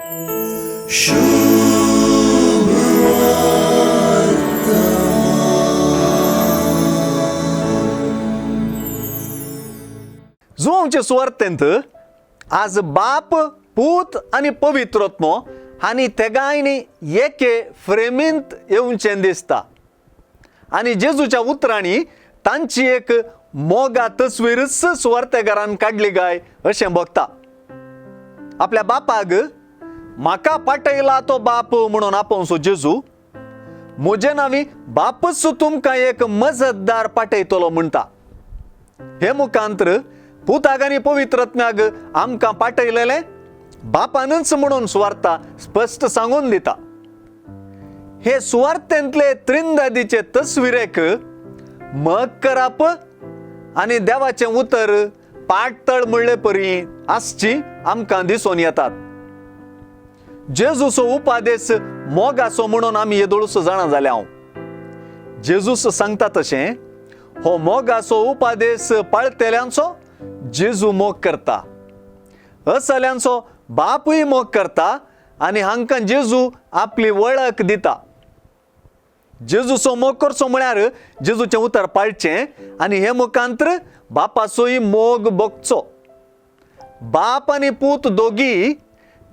जुवांचे सुवार्थेंत आज बाप, पूत आनी पवित्रत्मो आनी तेगांयनी एके फ्रेमींत येवचें दिसता आनी जेजूच्या उतरांनी तांची एक मोगा तस्वीरच सुवार्थेगारान काडली काय अशें बघता. आपल्या बापाक म्हाका पाटयला तो बाप म्हणून आपोवचो जेजू म्हजे नांवी बापच तुमकां एक मजतदार पाटयतलो म्हणटा. हे मुखांतर पुताक आनी पवित्रत्म्याक आमकां पाटयलेलें बापानच म्हणून सुवार्ता स्पश्ट सांगून दिता. हे सुवार्थेंतले त्रिंदादीचे तस्विरेक मग करप आनी देवाचें उतर पाटतळ म्हणले परी आसची आमकां दिसून येतात. जेजूचो उपादेस मोगाचो म्हणून आमी येदोळसो जाणा जाल्या. हांव जेजूस सांगता तशें हो मोगाचो उपादेस पाळतेल्यांचो जेजू मोग करता, असल्यांचो बापूय मोग करता आनी हांकां जेजू आपली वळख दिता. जेजूचो मोग करचो म्हळ्यार जेजूचें उतर पाळचें आनी हे मुखांतर बापाचोय मोग भोगचो. बाप आनी पूत दोगी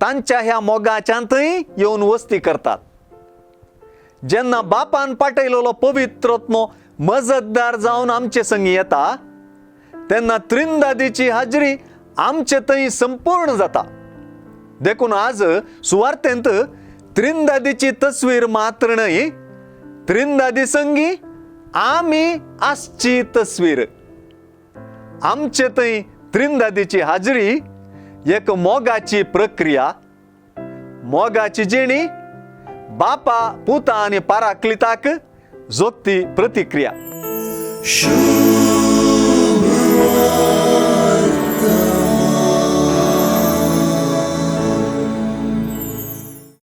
तांच्या ह्या मोगाच्यांतय येवन वस्ती करतात. जेन्ना बापान पाटयलेलो पवित्रत्मो मजतदार जावन आमचे संगी येता तेन्ना त्रिंदादीची हाजरी आमचे थंय संपूर्ण जाता. देखून आज सुवार्थेंत त्रिंदादीची तस्वीर मात्र न्हय, त्रिंदादी संगी आमी आसची तस्वीर. आमचे थंय त्रिंदादीची हाजरी एक मोगाची प्रक्रिया, मोगाची जिणी बापा पुता आनी पाराक्लिताक जोगती प्रतिक्रिया.